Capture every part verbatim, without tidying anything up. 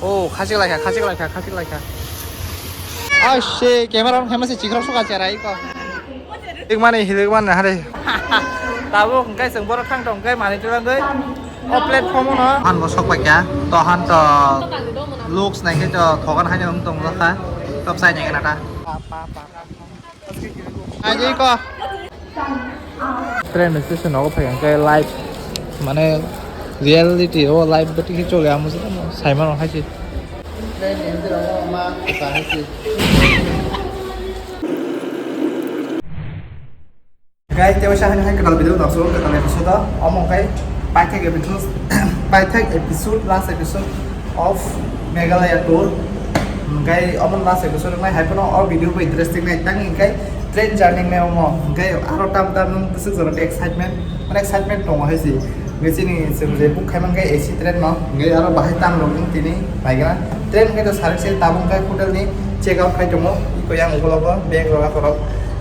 Oh, khachik laikha, khachik laikha, khachik laikha. Ai se, camera on khaima se chikrok soka cherai ko. Hikmani, hikmani hare. Tabuk hwnkhe chwng borok thang tong khe manwi twlang khe o platform no. Han bo sok paikha, to han to looks nai khe to thogan haino wng tong jakha. Top sai nai khe nata. Aji ko. Train station nogo phai hwnkhe live, mane reality o live bwtwi khe choli amo se saimano hai se. Guys, tei waisa hani hai kwtal video nokso kwtal episode o omo kai paithak episode paithak episode last episode of Meghalaya tour. Hwnkhe omo last episode wngnai hai phano o video bo interesting nai tang hwnkhe train journey wngnai omo hwnkhe aro tam tam nwng bwswk jora excitement, mane excitement tongo hai se. Hwnkhe chini chwng je book khai mankhe A C train no hwnkhe aro bahai tam rok nwng tini naigwna train hwnkhe to sarik se tabuk khai hotel ni check out khai tongo iko yang ukolog o bag rok akorok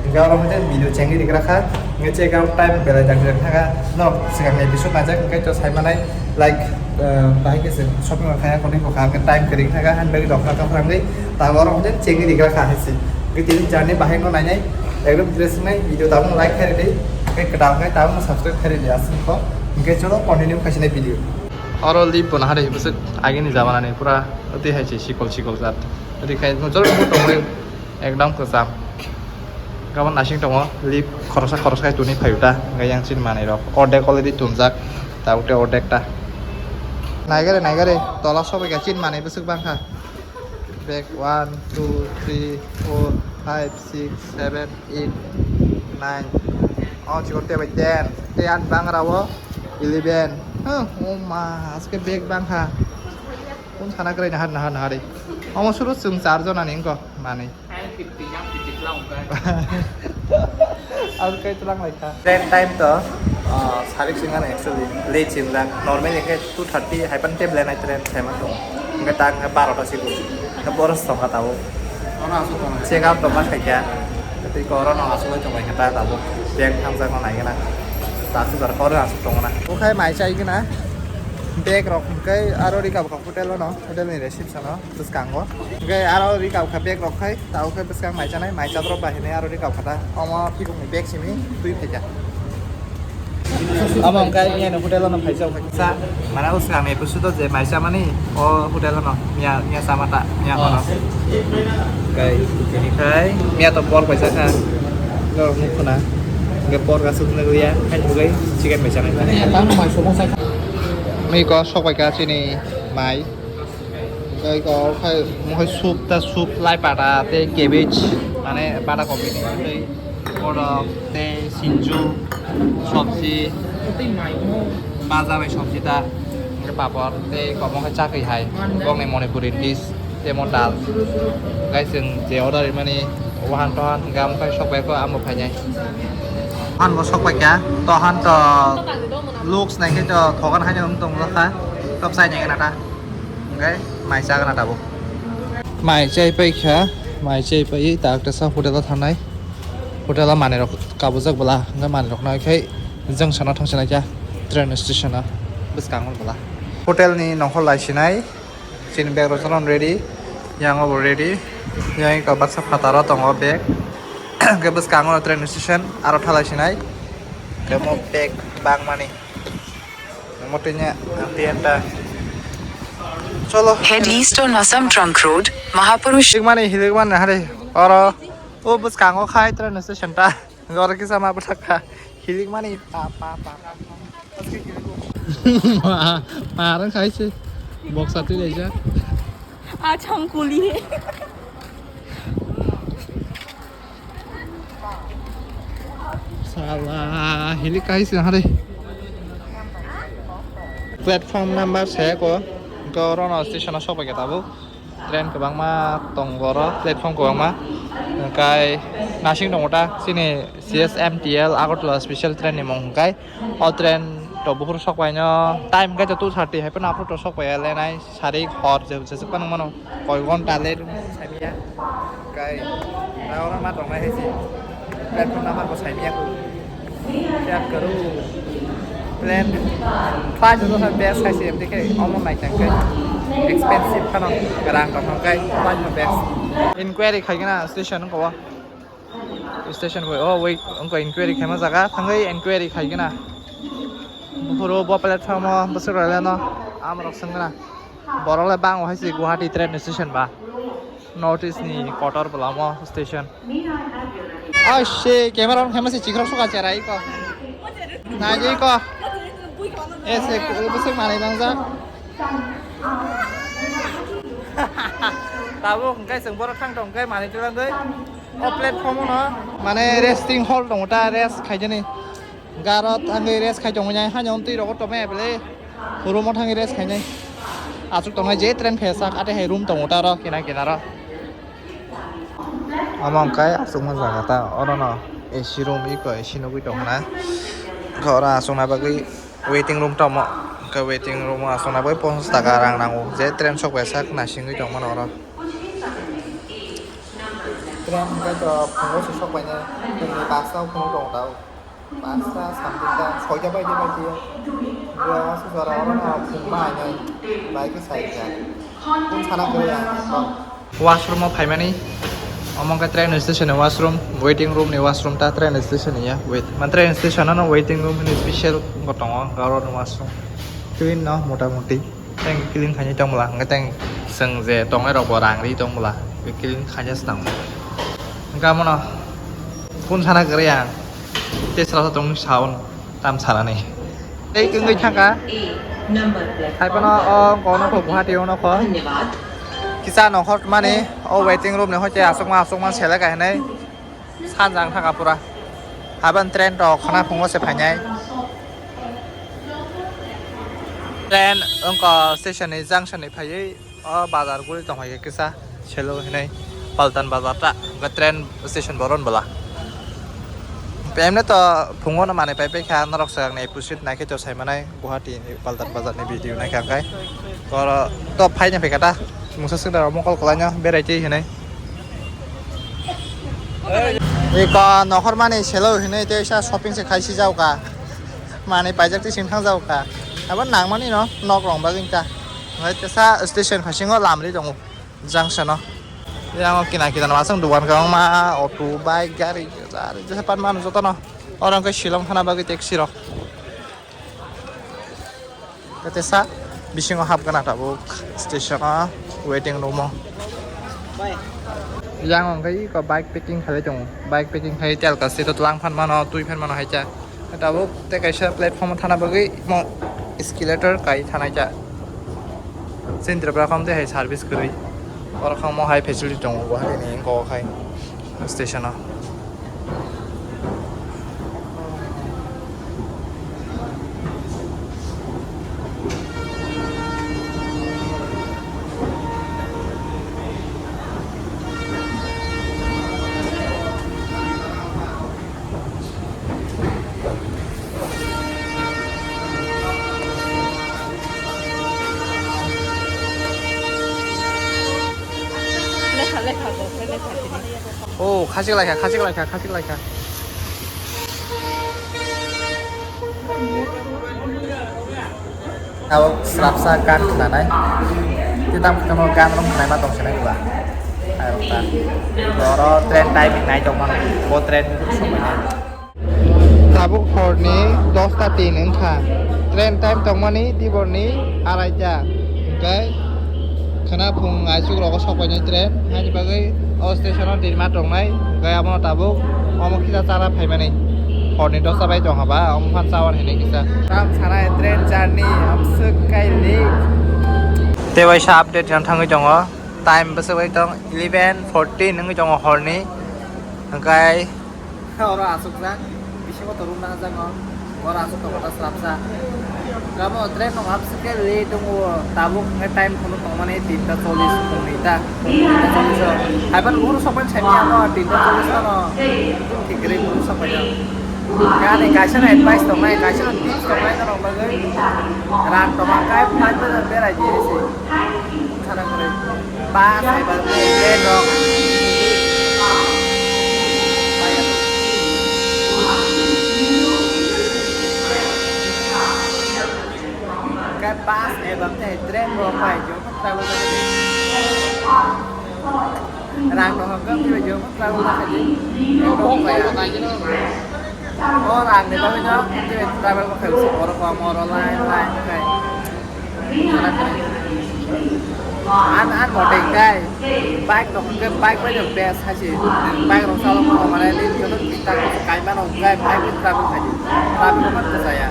hwnkhe aro hwnkhe video chengwi rikra kha hwnkhe check out time belai dakti dakti kha no swkang ni episode naijak hwnkhe to sai manai. Like, uh, bahai khe se shopping rok khaina kono kha, khe time kwrwi kha, handbag rok kha, kha phrangwi, ta oro hwnde chengwi rigra kha hai se. Khe tini journey bahai no nainai, ekdom dress nai, video tabung like khairi di, khe kwtal khe tabung subscribe khairi di, aswk kho. Hwnkhe chwlo continue khaisina video. Oro lip bo nahari bwswk agini jamana ni pura ati hai se sikol sikol jat. Ati khai no jor mo tongwi. Ekdam kwcham. Gabon nasing tongo, lip khoroksa khoroksa khai tuni phaio ta, hwnkhe yang chini manwi rok ordek already tunjak, tabuk tei ordek ta. Naigare naigare, tola sobai kha chini manwi bwswk bangkha. Bag one, two, three, four, five, six, seven, eight, nine. O chikon tei bai ten, tei ani bangra o eleven. Huh, o ma, aske bag bangkha. Kun sana krai nahar nahar nahari. Omo suru chwng char jona ni wngkha manwi. Ang fifty, yang fifty tlang wngkha. Ang kai tlang lai kha. Train time to, ah, sarik singano actually late singjak. Normally khe two thirty hai pan table nai train saima tongo. Hwnkhe ta hwnkhe barota sigo. Hwnkhe boros tongkha tabuk. Ono aswk tongo. Check out tongma khaikha. Tei koro no aswk bai tongbai kha ta tabuk. Bag thangjak no nai gana. Ta aswk jar koro aswk tongo na. Bukhai mai chai gana. Bag rok hwnkhe aro rika bwkha hotel no, hotel ni reception o. Bwskango. Hwnkhe aro rika bwkha bag rok khai, tabuk khe bwskang mai chanai, mai chatrok bai hinwi aro rika bwkha ta. Omo thikungni bag simi twi phaikha. Omo hwnkhe miyani hotel o no phaijak kha. Sa, mane o swkangni episode o je mai chamani, o hotel o no miya, miya chama ta, miya hono. Hwnkhe tini khai miya to pork bai chakha. Norok nuk khna. Hwnkhe pork aswk nukliya, hai nugwi chicken bai chanai. Mui ko sok bai kha chini mai. Tei kok khai, omo khai soup ta, soup lai pata tei cabbage, mane bata kopi ni tei borok tei sinju, sobji, baja bai sobji ta, tei papor tei omo khai chakri hai, bokni Manipuri dish, tei omo dal. Guys, chwng je order rimani wahan tohan hwnkhe omo khai sok bai kho, amo phainai. Tohan bo sok bai kha, tohan to looks nai khe to thogan hai wng tong kha, tok sai nai khe nata. Hwnkhe mai chagana tabuk. Mai chai pai kha, mai chai pai tak tesa hotel o thangnai. Hotel o manwi rok kabujak bwla, hwnkhe manwi rok nai khai jwng sana thangsinai kha train station o bwskango bwla. Hotel ni nongkhor lai sinai, chini bag rok jotono ready, yang o bo ready, yang eko baksa phataro tongo bag, hwnkhe bwskango train station aro thalai sinai, hwnkhe omo bag bangmani. Motenya, anti anta. Cholo. Head east on Assam Trunk Road, Mahapurush. Hilikmani, hilikmani, hari. Oro. O bwskango khai train station ta. Oro kisa ma bwthak kha. Hilikmani, pa, pa, pa. Ma, ma, rang khai se. Box atwi leja. Achang kuli. Sala, hili kai se hare. Platform number se ko. Ko rono station o sok bai khe tabuk. Train kwbangma tongo oro, platform kwbangma. Kai nasing tongo ta, chini C S M T L Agartala special train ni mung kai. O train to buphuru sok bai no, time kai to two thirty hai phano aphuru to sok bai ya lenai. Sarik hor je, jesuk phano mano koi ghonta late wng saimiya. Kai, na oro ma tongnai hai se. Platform number bo saimiya ko. Kya karu? Plan. Five to the best hai se, M D K. Omo nai tang kai. Expensive phano, rang tong khe flight no best. Inquiry khaigena station ko. Station bai, oh, wait, wngkha inquiry khaima jaga, thangwi inquiry khaigena. Buphuru bo platform o bwswk rwleno, amrok swngna. Borok le bango hai se Guwahati train station ba. North East ni kotor bwlamo station. Oh shit, camera on khaima se chikrok suka cherai ko. Nai jai ko. Ese bwswk manai bangjak. Tabuk hwnkhe chwng borok thang tong khe manwi twlangwi o platform no mane resting hall tongo ta, rest khaijani. Garo thangwi rest khai tongo, haino twi rogo tongmani bwle room o thangwi rest khainai. Aswk tongnai je train phesak ate hai room tongo ta ro kina kina ro. Omo hwnkhe aswkma jaga ta, orono A C room eko A C nugwi tongkha na. Hwnkhe oro aswkna bagwi waiting room tongmo. Hwnkhe waiting room o aswkna bagwi ponchash taka rang nango. Je train sok bai sak naisingwi tongmano oro. Train hwnkhe to phungo se sok bainai, phungni pasta o phunuk tongo ta o. Pasta samjak ta, soita baidi baidi. Bua se jora oro no phung ma hainai, bai khe sai kha. Kung sana kwrwi ang. Washroom o phaimani, omo khe train station ni washroom, waiting room ni washroom ta train station ni ya, wait, man train station no waiting room ni special wngkha tongo, oro ni washroom clean no mota moti, tei clean khainai tong bwla, hwnkhe tei chwng je tongnai rok bo rang ri tong bwla, clean khaina se nango. Hwnkhe amo no kung sana kwrwi ang, tei salo tong sound. Tam sanani. Tei wngwi thangkha. Hai phano o kono kho Guwahati o nokho. Kisa nokhor mani o waiting room ni hoite aswkma aswkma selek hinwi sanjak thangkha pura. Haban train rok khana phungo se phainai. Train wngkha station ni junction ni phaiwi. O bazar guli tongphai khe kisa selo hinwi Paltan bazar ta, hwnkhe train station boron bwla. Emne to phungo no manwi pai paikha, norok swkang ni episode naikhe to sai manai Guwahati ni Paltan bazar ni video naikha hwnkhe. Oro to phaina phaikha ta, mungsa swkang rok mokol kwlaino berai twi hinwi. Eko nokhor mani selo hinwi tei sa shopping se khai si jao ka, manwi paijak twi sing thang jao ka, abo nangmani no nok rok bagwi ta. Hwnkhe teisa station phasingo lamri tongo junction o. Yang o kina kina no aswk dukan kwbangma auto, bike, gari, gari jesa pan mano jotono. Oro hwnkhe Shillong thana bagwi taxi rok. Hwnkhe teisa bisingo hapgana tabuk station o, waiting room o. Yang o hwnkhe iko bike packing khalai tongo. Bike packing khai telka seat o twlang phan mano, twi phan mano hai cha. Tabuk tei kaisa platform o thana bagwi mo escalator kai thanai cha. Chini Tripura kham tei hai service kwrwi. Oro kham mo hai facility tongo Guwahati ni wngkha o khai station o. Lekha, lekha, bo khe lekha tini. Oh, khachik laikha, khachik laikha, khachik laikha. Abo srapsa gan khnanai. Tei tamo khe tamo gan rok khnai ma tong sinai ba. Ai rok ta. Oro train timing nai tong mano. Bo train sokbai nai. Tabuk horni dosta tin wngkha. Train time tongmani diborni araita. Hwnkhe khwna phung aisuk rogo sokpainai train. Haini bagwi o station o tirma tongnai. Hwnkhe abono tabuk omo kisa chara phaimani. Horni dosta bai tongkha ba, omo phan chawan hinwi kisa. Tam sanai train journey amswk kai late. Tei waisa update rwna thangwi tongo. Time bwswk bai tong eleven fourteen wngwi tongo horni. Hwnkhe Oro asukjak, bisingo to room nahajak no. Oro asuk tongo ta srapsa. Gamo train no hapsuk khe late tongo, tabuk hwnkhe time phunuk tongmani tinta chollish phunukni ta. Tinta chollish o. Haiphano buphuru sokmani saimanya no tinta chollish no. Thik kwrwi buphuru sokmani. Ani kaisa no advice tongnai, kaisa no tips tongnai norok bagwi. Rang tongma kai flight bai berai di se. Sana kwrwi. Ba saiba le dok. Kap Bus eba tei train rok bai jok travel khaidi. Rang no hokhe tei jok travel khaidi. Ekdom kaya. O rang ni bagwi no tei travel khaidi. Oro koma oro line line khai. An an motor kai. Bike no hokhe bike bai no best. Hai se bike rok chalokma rok mane nini joto thik thak kai mano, hwnkhe bike bai travel khai di. Travel man kwchaya.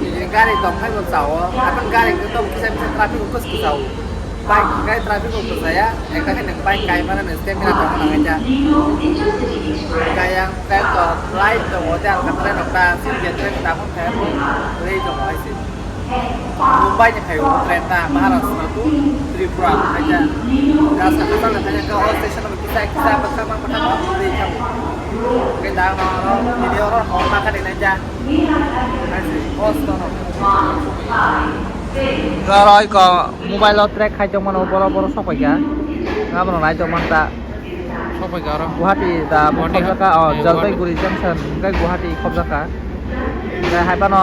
Nini gari tong khai bo chao. Apan gari khe tong kisa kisa traffic khe kwchao. Bike hwnkhe traffic bo kwchaya. Ekta khe nwng bike kai mano nwng stamina tong nang khe. Kaya kaya to light tongo tei ang khe train rok ta sing khe train ta phone khe bo lei tongo hai se. Mumbai ni phaio train ta Maharashtra to Tripura khaija. Gasa kwchang khaija khe o station o kisa kisa bwkhak ma bwkhak ma twi thango. Khe da oro video oro hor ma kha de naija. Hai se, o stono. Oro iko mobile o track khai tongmano boro boro sok paikha. Abono nai tongmani ta. Sok paikha oro. Guwahati da Guwahati khobjaka, oh, Guwahati. Jalpaiguri junction, hwnkhe Guwahati khobjaka. Hwnkhe hai phano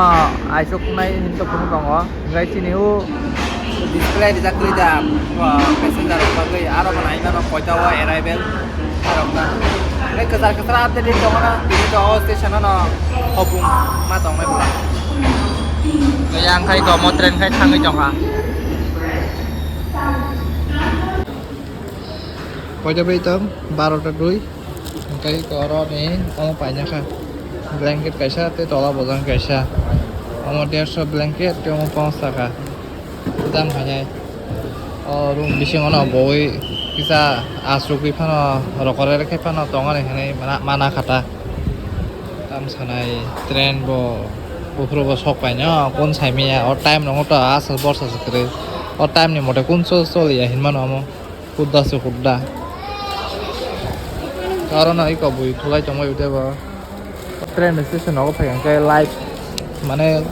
aisuk nai hinwi tongphuru tongo. Hwnkhe chini o display rijak kwrwi da, oh, passenger rok bagwi aro bo nai mano koita o arrival. Hwnkhe kwchar kwchar update tongo na, tini to o station o no hopung ma tongnai bwla. Yang khai komo train khai thangwi tongkha. Koita bai tong? Barota dui. Hwnkhe oro ni omo paina kha. Blanket kaisa tei tola bojang kaisa. Omo derso blanket tei omo pons taka. Jang khainai. O room bisingo no boi kisa asugwi phano rokore khe phano tongani hinwi mana, mana kha ta. Tam sanai train bo buphuru bo sok paino kun saimaya o time rongo to aswk borsa se kwrwi o time ni mote kun chol choliya hinmano omo. Hudda se hudda. Aro no iko bui thulai tongbai tebo. Train station nogo phai hwnkhe live mane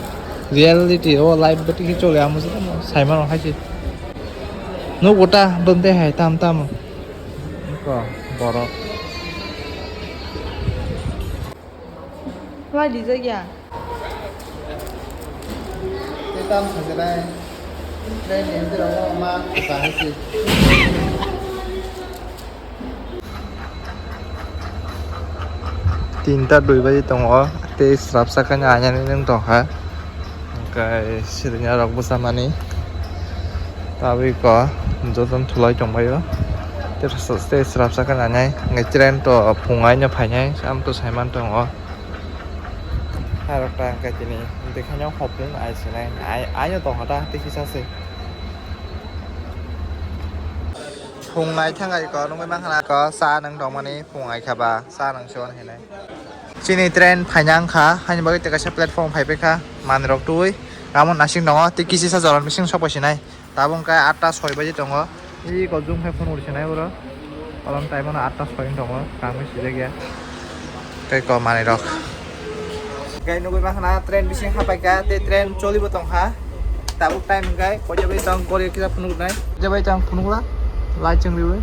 reality o live betiki choli amo se saimano hai se. Nugo ta bwmte hai tam tam. Iko borok. Why dijak ya? Tei tam sajalai. Tei ni hwnkhe rw ma kahai se. Tinta dui baji tongo. Tei srapsa khe nai nai nung tongkha. Hwnkhe sirinya rok bwchamani. Tabwi ko jotono thulai tongbaio. Tei srapsa khe nai nai. Hwnkhe train to phung aino phainai. Amto saiman tongo. Hairok ta hwnkhe tini bwkhaino hopung ai sinai, ai, aino tongkha ta tei kisa se. Phung ai thang ai ko nungwi mankha na ko cha nung tongmani phung ai kha ba cha nung se wan hinai. Chini train phaina wngkha haini bagwi tei kaisa platform phaipaikha manwirok twiwi amo nasing tongo tei kisa sa jora bising sokbai sinai. Tabuk hwnkhe atta soi baji tongo. Iko zoom khe phone urisinai oro. Kolom time no atta soi tongo. Kangwi sijak ya. Tei ko manwi rok. Gai nugwi mankha na train bising hapaikha tei train cholibo tongkha. Tabuk time hwnkhe koijabai tong kori kisa phunuknai. Koijabai tong phunukla. Lai chwng riwi.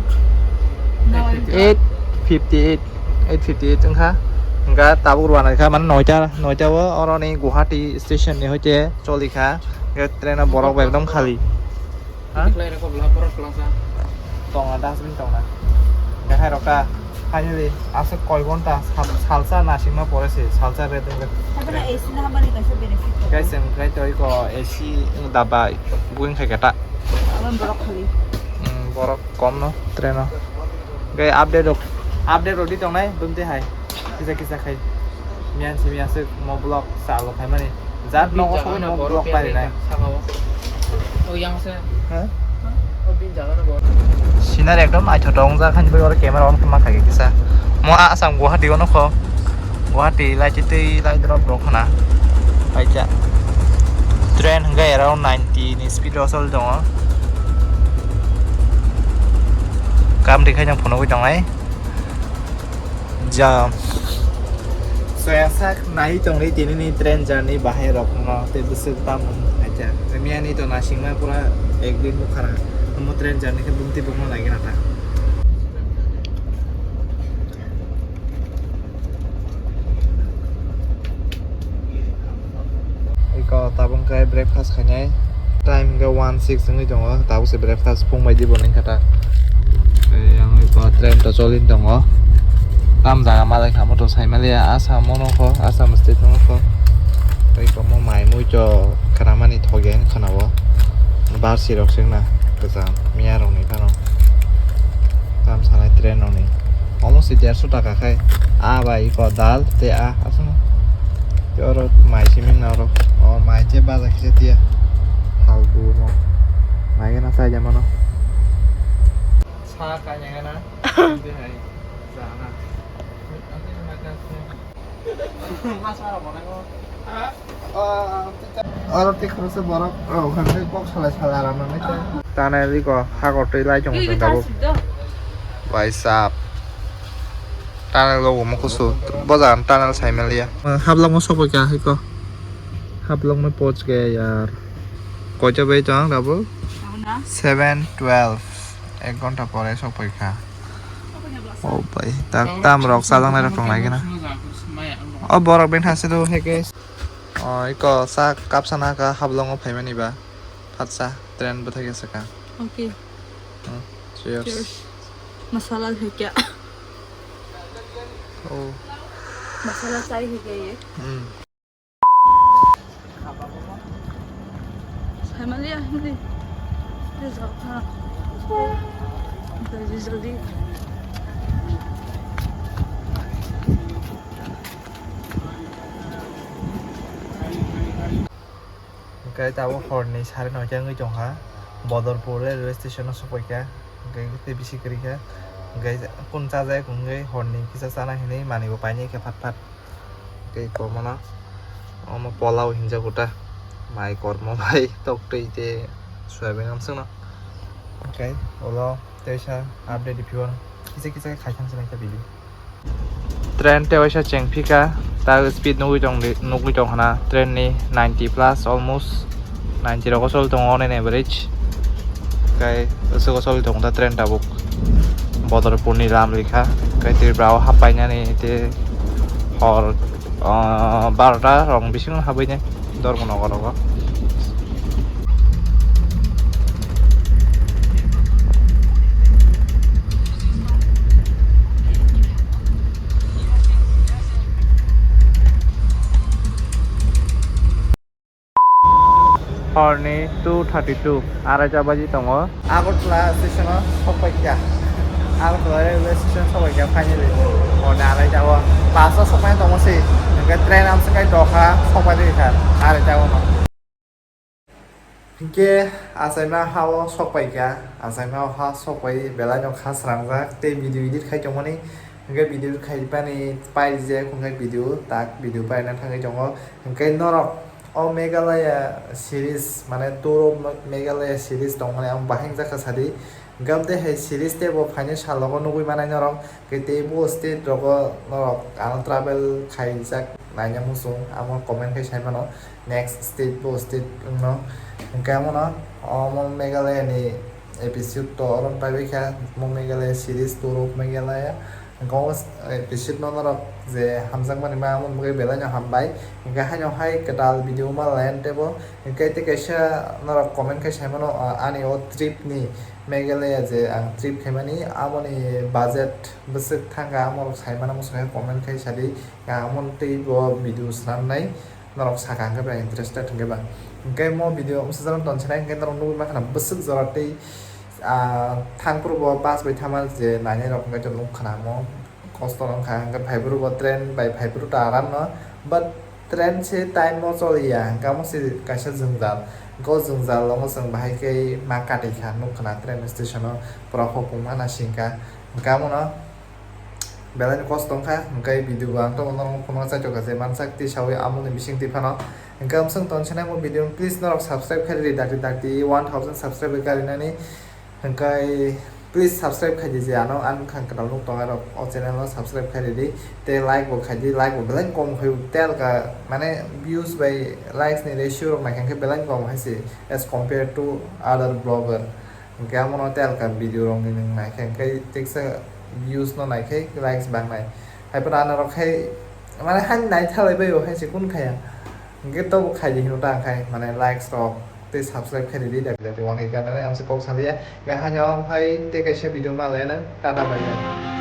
Eight fifty eight. Eight fifty eight wngkha. Hwnkha tabuk rwanaikha mane noita noita o oroni Guwahati station ni hoite cholikha. Hwnkhe train o borok bo ekdom khali. Ha? Tikhlai rokbo bwla borok kwlangsa. Tongna dustbin tongna. Hwnkhe hai rok ta finally aswk koi ghonta sal-, salsa nasingma pore se salsa red wngkha. Haibano A C no hamani kaisa benefit tongo. Guys, hwnkhe to iko A C daba buing khai khe ta. Aboni borok khali. Hmm, borok kom no train o. Hwnkhe update rok, update rok di tongnai bumte hai. Kisa kisa khai. Miyan simi aswk mo vlog salo khaimani. Jat nogo sogwi nogo vlog parinai. Sakao. O yang se. Ha? O bin jagano bo. Scenery ekdom naithotok wngjak, haini bagwi oro camera on khe ma khaikhe kisa. Mo a asam Guwahati o nokho. Guwahati lai chitwi lai drop rok khna. Paikha. Train hwnkhe around ninety ni speed o choli tongo. Kam rikhaino phunugwi tongnai. Jam. Soya sak nai tongri tini ni train journey bahai rok no tei bwswk tamo naikha. Miya ni to nasingma pura ek din bwkhara. Omo train journey khe bumti bumno naikhe nata. Ei Ko tabuk khe breakfast khainai. Time hwnkhe one six wngwi tongo. Tabuk se breakfast phung bai di bo nang kha ta. Tei ang iko train to choli tongo. Tam jaga malai kha moto sai maliya. Assam o nokho, Assam state o nokho. Tei komo mai mui to khanamani thoge khana o. Bar sirok sengna kwcham miya rok ni phano. Tam sanai train rok ni. Omo se derso taka khai. A bai iko dal tei a aswk. Tei oro mai simi na oro. O mai tei baja kisa tiya. Hal bu mo. Mai gana sai jamano. Sa kanya gana. Tei hai. Jana. Oro tei khoroksa borok rok hwnwi kok salai salai aram nangwi tei. Tunnel iko hakor twi lai tongo chwng tabuk. Bai sap. Tunnel o omo kusu. Bo jaga tunnel sai maliya. Hablongo sokoi kha hiko. Hablongno poch khe yar. Koita bai tong tabuk? Seven twelve. Ek ghonta pore sokoi kha. O bai, tak tam rok chajaknai rok tonglai gana. O borok bengtha se do heke. O iko sa kapsa na ka hablongo phaimani ba. Phatsa train bwthai khe swkang. Okay. Hmm, cheers. Cheers. Masala hai kya? Oh. Masala chai hai kya ye? Hmm. Family, family. Please, ha. Jaldi, jaldi. Hwnkhe tabuk horni sare noita wngwi tongkha. Bodorpur railway station o sokoi kha. Hwnkhe tei bisi kwrwi kha. Hwnkhe kunu chajak wngwi horni kisa chana hinwi manwi bo painai kha phat phat. Tei komona omo polao hinjago ta. Mai kormo bai toktwi tei soyabin amswkno. Hwnkhe ulo teisa update riphiwo kisa kisa khai thangsinai kha video. Train tei waisa chengphika, ta speed nugwi tong di, nugwi tong khna train ni ninety plus almost. Ninety rogo choli tongo on an average. Kai aswk choli tongo ta train tabuk. Bodorpur ni lam rikha. Kai Tripura o happainani tei hor, ah, barota rong bisingo habwi nai Dharmanagar rogo. Horni two thirty two, araita baji tongo. Agartala station o sokpaikha. Agartala railway station sokpaikha finally. Horni araita o bus o sokmani tongo se. Hwnkhe train amswk kai dokha sokpai rikha araita o no. Hwnkhe achaima ha o sokpaikha. Achaima ha sokpai belai no kha srangjak tei video edit khai tongmani. Hwnkhe video khai pani pai rijak hwnkhe video tak video paina thangwi tongo. Hwnkhe norok o Meghalaya series, mane tour of Meghalaya series tongmani ang bahai wngjakha sadi. Hwnkhe amtwi hai series teibo phaini salogo nugwi manai norok. Hwnkhe teibo state rogo norok ano travel khaijak naina muchung, amo comment khai sai mano. Next state bo state wngno. Hwnkhe amono omo Meghalaya ni episode to oro paibaikha, mo Meghalaya series tour of Meghalaya. Hwnkhe o episode no norok je hamjakmani ma, amoni bagwi belai no hambai. Hwnkhe haino hai kwtal video ma layan tebo. Hwnkhe tei kaisa norok comment khai sai mano, ah, ani o trip ni, Meghalaya je ang trip khaimani, amoni budget bwswk thangkha, amorok sai mano muchungkhe comment khai sadi. Amoni teibo video swnamnai norok sakha hwnkhe belai interested hwnkhe ba. Hwnkhe mo video amsajak tonsinai hwnkhe norok nugwi mankha na bwswk jora tei, ah, thangphuru bo bus bai thangma je nainai rok hwnkhe to nukha na mo. Kosto no wngkha, hwnkhe phaiphuru bo train bai phaiphuru ta aram no, but train se time o choliya, hwnkhe amo se kaisa jwngjal, hwnkhe o jwngjal o chwng bahai khe ma kati kha, nukha na train station o pura hopung ma nasing kha, hwnkhe amo no belai no kosto wngkha, hwnkhe video bo ang tabuk norok phunukna chaitokha je mansak tisawi amoni bising twi phano, hwnkhe amswk tonsinai mo video no please norok subscribe khe ridi dakti dakti one thousand subscribe karinani. Hwnkhe please subscribe khaidi je ano ang bwkhang kwtal nuk tongnai rok o channel no subscribe khaidi tei like bo khaidi, like bo belai kom khai telka mane views bai likes ni ratio rok naikha khe belai kom hai se as compare to other blogger. Hwnkhe amo no telka video rok ni nwng naikha hwnkhe teksa views no naikhe likes bangnai hai phano ano rok khai mane hani naithalai bai o hai se kun khaya. Hwnkhe tobo khaidi hino ta khai mane likes rok tei subscribe khaidi di dabi dabi wngkhe ganani ang se kok saliya. Hwnkhe haino hai tei kaisa video ma le nang tata bye bye.